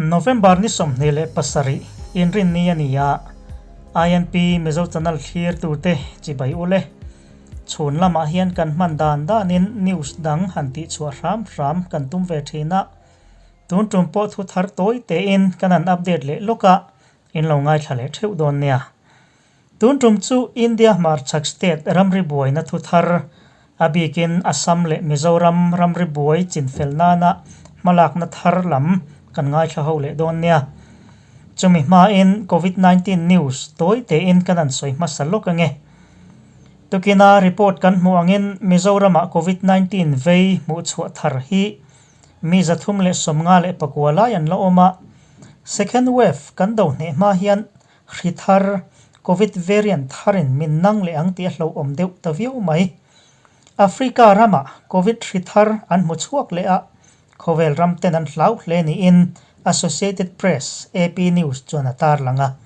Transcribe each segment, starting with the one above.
November ni 27 Inrinni a ni a, INP Mizo Channel thlirtute chibai u le. Chhun lamah hian kan hman dan danin news dang han tihchhuah hram hram kan tum ve thin a. Tun tum pawh thu thar tawi tein kan han update leh lawk a, in lo ngaithla leh theuh dawn nia. Tun tum chu India hmarchhak state ramri buaina thu thar, a bikin Assam leh Mizoram ramri buai chinfel nana hmalakna thar lam kan ngaithla ho leh dawn nia. Chumi hmain Covid 19 news tawi tein kan han sawi hmasa lawk ange. Tukina report kan hmuh angin Mizoramah Covid 19 vei hmuhchhuah thar hi Mi 359 lai an la awm a, second wave kan do hneh hma hian hri thar, Covid variant tharin min nang leh ang tih a hlauhawm deuh ta viau mai. Africa ramah Covid hri thar an hmu chhuak leh a, khawvel ram ten an hlau hle niin Associated Press, AP, News chuan a tarlang a.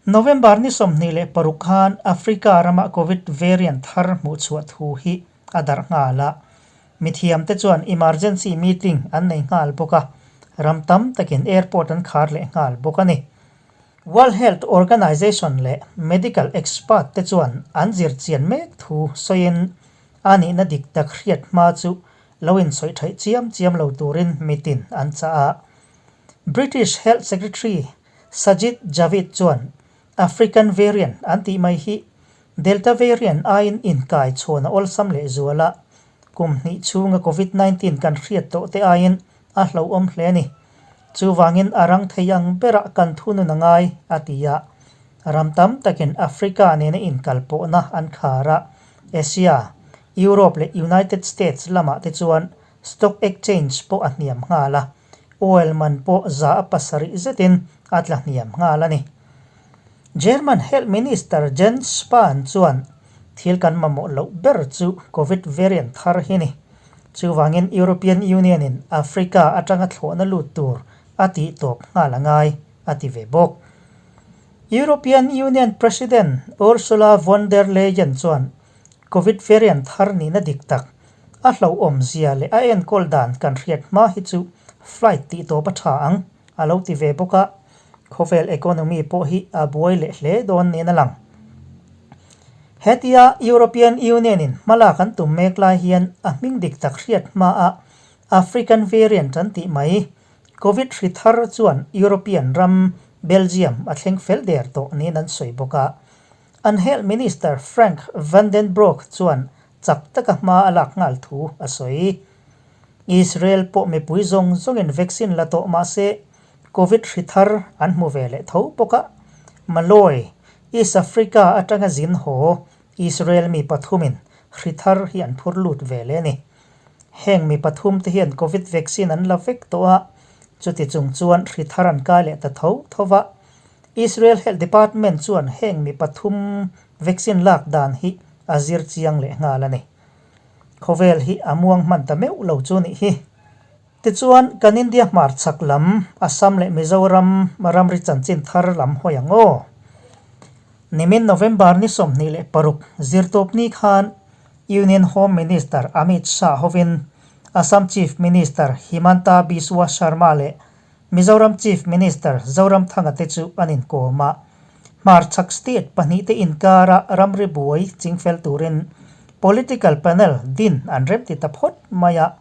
November ni 26 khan Africa rama Covid variant thar hmuhchhuah thu hi a darh nghal a. Mithiamte chuan emergency meeting an nei nghal bawk a, ram tam takin airport an khar leh nghal bawk a ni. World Health Organization leh medical expert te chuan an zir chian mek thu sawiin a nihna dik tak hriat hma chu lo insawi theih chiam chiam lo turin mitin an chah a. British Health Secretary Sajid Javid chuan African variant an tih mai hi Delta variant aiin inkai chhawn a awlsam leh zual a, kum hnih chhunga Covid 19 kan hriat tawh te aiin a hlauhawm hle a ni. Chuvangin a rang thei ang berah kan thunun a ngai, a ti a. Ram tam takin Africa nena inkalpawhna an khar a, Asia, Europe leh United States lamah te chuan stock exchange pawh a hniam nghal a, oil man pawh 7% zetin a tla hniam nghal a ni. German Health Minister Jens Spahn chuan thil kan mamawh loh ber chu Covid variant thar hi ni. Chuvangin European Union-in Africa atanga thlawhna lut tur a tih tawp nghal a ngai, a ti ve bawk. European Union President Ursula von der Leyen chuan Covid variant thar nihna dik tak, a hlauhawm zia leh a enkawl dan kan hriat hma hi chu flight tih tawp a tha ang, a lo ti ve bawk a. Khawvel economy pawh hi a buai leh hle dawn niin a lang. Hetia European Union-in hmalak an tum mek lai hian a hming dik tak hriat hmaah African variant an tih mai, Covid hri thar chuan European ram Belgium a thleng fel der tawh niin an sawi bawk a. An Health Minister Frank Vandenbroucke chuan chak taka hma a lak nghal thu a sawi. Israel pawh mipui zawng zawngin vaccine la tawh mah se Covid hri thar an hmu ve leh tho bawk a. Malawi, East Africa atanga zin haw Israel mi pathumin hri thar hi an phur lut ve leh a ni. Heng mi pathum te hian Covid vaccine an la vek tawh a, chuti chung chuan hri thar an kai leh ta tho tho va. Israel Health Department chuan heng mi pathum vaccine lak dan hi a zir chiang leh nghal a ni. Khawvel hi a muang hman ta meuh lo chu nih hi. Tichuan, kan India hmarchhak lam, Assam leh Mizoram ramri chanchin thar lam hawi ang aw. Nimin November ni 26 zirtawpni khan Union Home Minister Amit Shah hovin Assam Chief Minister Himanta Biswa Sarma leh Mizoram Chief Minister Zoramthanga te chu an inkawm a. Hmarchhak state pahnihte inkara ramri buai chingfel turin political panel din an remti ta phawt mai a.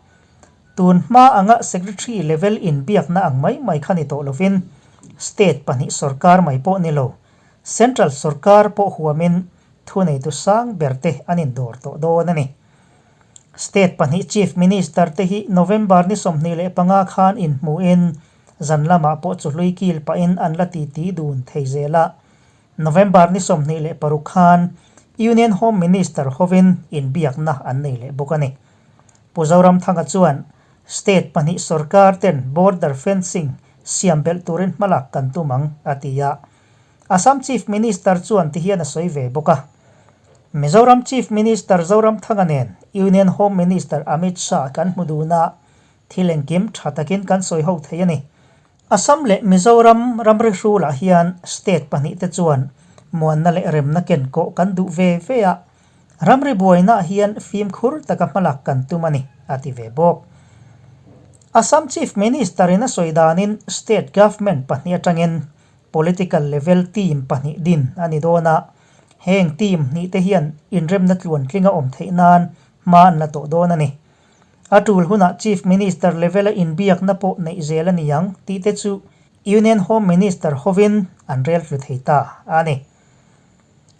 Tun hma anga Secretary level inbiakna ang mai mai kha ni tawh lovin state pahnih sorkar mai pawh ni lo, central sorkar pawh huamin thuneitu sang berte an indawr tawh dawn a ni. State pahnih Chief Minister te hi November ni 25 khan inhmuhin zan lamah pawh chu hlui kil pahin an la titi dun thei zel a. November ni 26 khan Union Home Minister hovin inbiakna an nei leh bawk a ni. Pu Zoramthanga chuan State pahnih sorkar ten border fencing siam belh turin hmalak kan tum ang, a ti a. Assam Chief Minister chuan ti hian a sawi ve bawk a. Mizoram Chief Minister Zoramthanga nen Union Home Minister Amit Shah kan hmu dun a, thil engkim tha takin kan sawi ho thei a ni. Assam leh Mizoram ramri hrulah hian state pahnih te chuan muanna leh remna ken kawh kan duh ve ve a, ramri buainaah hian fimkhur taka hmalak kan tum a ni, a ti ve bawk. Assam Chief Minister-in a sawi danin State Government pahnih atangin Political Level Team pahnih din a ni dawn a, heng team hnihte hian inremna tluantling a awm theih nan hma an la tawh dawn a ni. A tul hunah Chief Minister level-a inbiakna pawh neih zel a ni ang tih te chu Union Home Minister hovin an rel tlu thei ta a ni.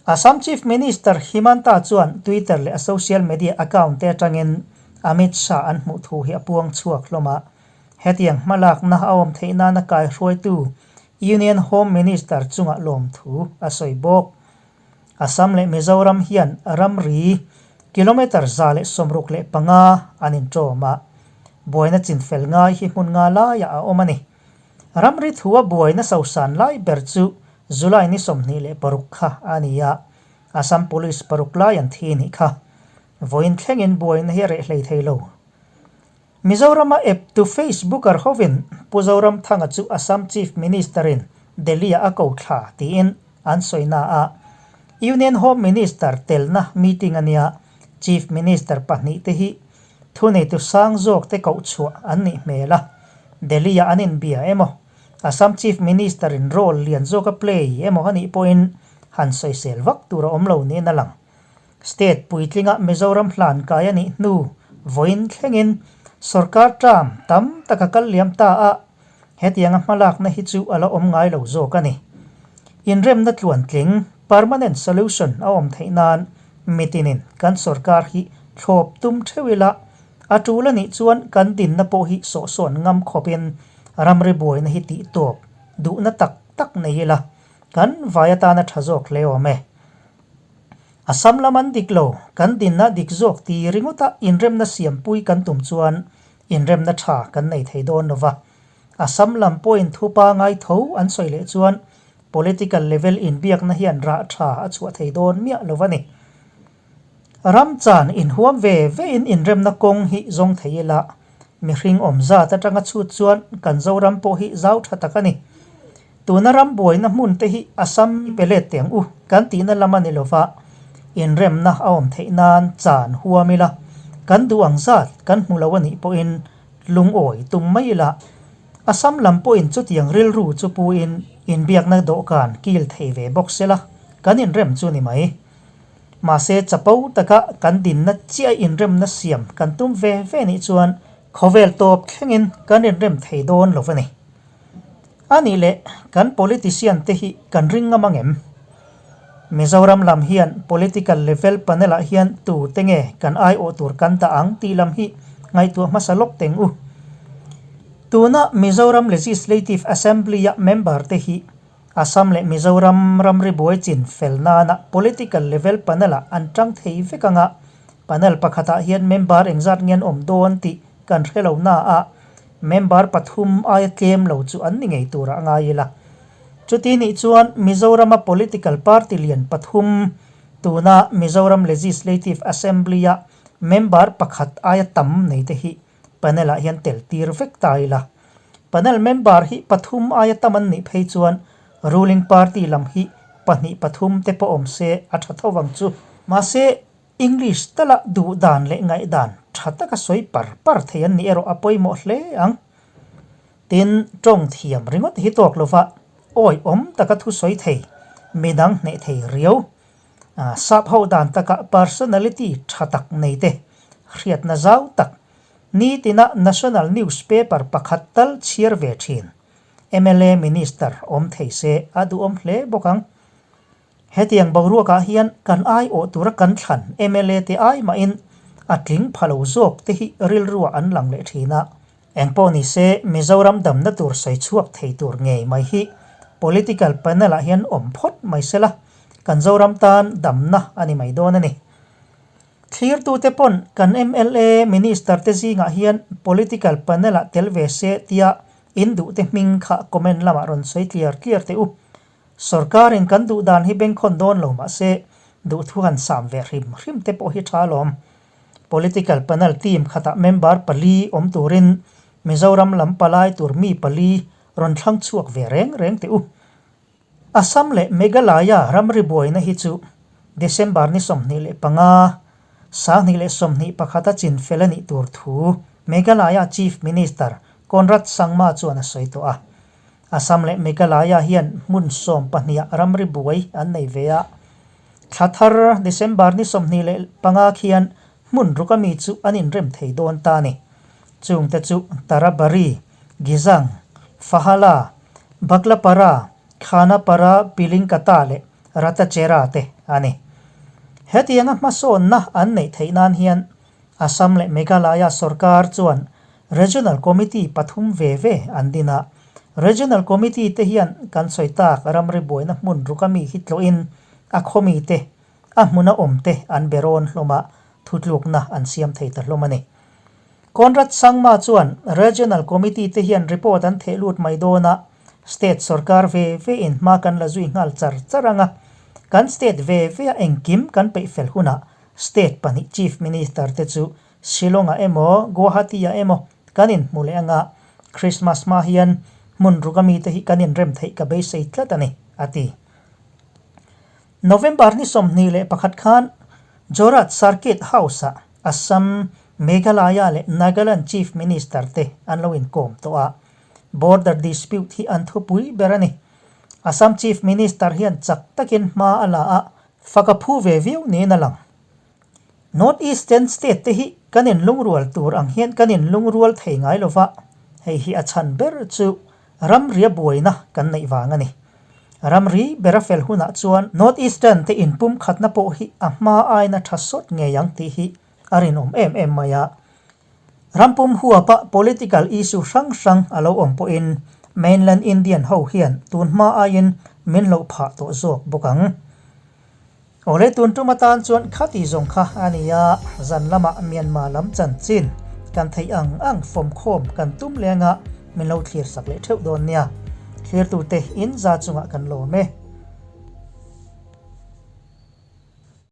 Assam Chief Minister Himanta chuan Twitter leh a social media account te atangin Amit Shah an hmuh thu hi a puang chhuak hlawm a. Hetiang hmalakna a awm theih nana kaihruaitu Union Home Minister chungah lawmthu a sawi bawk. Assam leh Mizoram hian ramri kilometre 165 an inṭawm a, buaina chinfel ngai hi hmun nga laiah a awm a ni. Ramri thua buaina sosan lai ber chu July ni 26 kha a ni a, Assam Police paruk lai an thi nih kha. Vawiin thlengin buaina hi a reh hlei thei lo. Mizorama eptu Facebooker hovin Pu Zoramthanga chu Assam Chief Minister-in Delhi-ah a ko thla tiin an sawi na a, Union Home Minister telna meeting a nia, Chief Minister pahnihte hi thuneitu sang zawkte koh chhuah an nih hmel a, Delhi-ah an inbia emaw, Assam Chief Minister-in role lian zawk a play emaw a nih pawhin han sawisel vak tur a awm lo niin a lang. State puitlinga Mizoram hlan kai a nih hnu vawiin thlengin sorkar term tam tak a kal liam ta a, hetianga hmalakna hi chu a la awm ngai lo zawk a ni. Inremna tluantling, permanent solution, a awm theih nan mitinin kan sorkar hi thlawp tum theuh ila, a tul a nih chuan kan dinna pawh hi sawhsawn ngam khawpin ramri buaina hi tihtawp duhna tak tak nei ila, kan vai atana tha zawk hle awm e. Assam lam an dik lo, kan dinna dik zawk ti ringawta inremna siampui kan tum chuan inremna tha kan nei thei dawn lo va. Assam lam pawhin thupa ngai tho an sawi leh chuan political level inbiakna hian rah tha a chhuah thei dawn miah lo va ni. Ram chan inhuam ve vein inremna kawng hi zawng thei ila, mihring awm zat atanga chhut chuan kan Zoram pawh hi zau tha tak a ni. Tuna ram buaina hmun te hi Assam i pe let teh ang u kan tihna lam a ni lova, inremna a awm theih nan chan huam ila, kan duh ang zat kan hmu lo a nih pawhin lungawi tum mai ila, Assam lam pawhin chutiang rilru chu puin inbiakna dawhkan kil thei ve bawk sela kan inrem chu ni mai. Mahse chapo taka kan dinna chiah inremna siam kan tum ve ve nih chuan khawvel tawp thlengin kan inrem thei dawn lo a ni. A nih leh kan politician te hi kan ring ngam ang em? Mizoram lam hian political level panel ah hian tu te nge kan aiawh tur kan dah ang tih lam hi ngaihtuah hmasa lawk teng u. Tuna Mizoram Legislative Assembly a member te hi Assam leh Mizoram ramri buai chin fel nana political level panel ah an tang thei vek ang a, panel pakhatah hian member engzat nge an awm dawn tih kan hre lo na a, Member pathum aia tlem lo chu an ni ngei turah a ngai ila. Chuti nih chuan Mizorama political party lian pathum, tuna Mizoram Legislative Assembly-a member pakhat aia tam nei te hi panel-ah hian tel tir vek ta ila. Panel member hi pathum aia tam an nih phei chuan ruling party lam hi pahnih pathum te pawh awm se a tha tho vang chu. Mahse, English tala duh dan leh ngaihdan tha taka sawi par par thei an nih erawh a pawimawh hle ang. Tin, tawng thiam ringawt hi tawk lova awi awm taka thu sawi thei, midang hneh thei riau, sap ho dan taka personality tha tak nei te, hriatna zau tak, nitina national newspaper pakhat tal chhiar ve thin mla minister awm thei se a duhawm hle bawk ang. Hetiang boruakah hian kan aiawh tura kan thlan mla te ai mahin a tling pha lo zawk te hi rilruah an lang leh thin a. Engpawh ni se, Mizoram damna tur sawi chhuak thei tur ngei mai hi political panel ah hian awm phawt mai sela, kan Zoram tan damna a ni mai dawn a ni. Thlirtute pawn kan mla minister te zingah hian political panel ah tel ve se tia in duhte hming kha comment lamah rawn sawi tliar tliar teh u. Sorkarin kan duh dan hi bengkhawn dawn lo mah se, duhthu han sam ve hrim hrim te pawh hi tha alawm. Political panel team khatah member pali awm turin Mizoram lam palai tur mi pali rawn thlang chhuak ve reng reng teh u. Assam leh Meghalaya ramri buaina hi chu December ni 25, 2021 a chin fel a nih tur thu Meghalaya Chief Minister. Conrad Sangma chuan a sawi tawh a. Assam leh Meghalaya hian hmun 12 ah ramri buai an nei ve a. Thla thar December ni 25 khian hmun ruk ami chu an inrem thei dawn ta a ni. Chungte chu Tarabari, Gizang, Fahala, Baglapara, Khanapara, Pilingkata leh Ratachera te a ni. Hetianga hmasawnna an neih theih nan hian Assam leh Meghalaya sorkar chuan Regional Committee pathum ve ve an din a. Regional Committee te hian kan sawi tak ramri buaina hmun ruk ami hi tlawhin a khawmi te, a hmuna awm te an be rawn hlawm a, thutlukna an siam thei ta hlawm a ni. Conrad Sangma chuan Regional Committee te hian report an theh lut mai dawn a, State sorkar ve ve in hma kan la zui nghal char char ang a, kan state ve ve a engkim kan peih fel hunah State pahnih Chief Minister te chu Shillong-ah emaw Guwahati-ah emaw kan inhmu leh ang a, Christmas hma hian hmun ruk ami te hi kan inrem theih ka beisei tlat a ni, a ti. November ni 21 khan Jorhat Circuit House-ah Assam, Meghalaya leh Nagaland Chief Minister te an lo inkawm tawh a, border dispute hi an thupui ber a ni. Assam Chief Minister hian chak takin hma a la a, fak a phu ve viau niin a lang. North Eastern State te hi kan inlungrual tur ang hian kan inlungrual thei ngai lo va, hei hi a chhan ber chu ramria buaina kan neih vang a ni. Ramri ber a fel hunah chuan North Eastern te inpumkhatna pawh hi a hma aina tha sawt ngei ang tih hi a rinawm em em mai a. Rampum huapa political issue hrang hrang a lo awm pawhin mainland Indian ho hian tun hma aiin min hlauh phah tawh zawk bawk ang. Awle tun tum atan chuan khati zawng kha a ni a, zan lamah Myanmar lam chanchin kan theih ang ang fawmkhawm kan tum leng a, min lo thlir sak leh theuh dawn nia. Thlirtute in za chungah kan lawm e.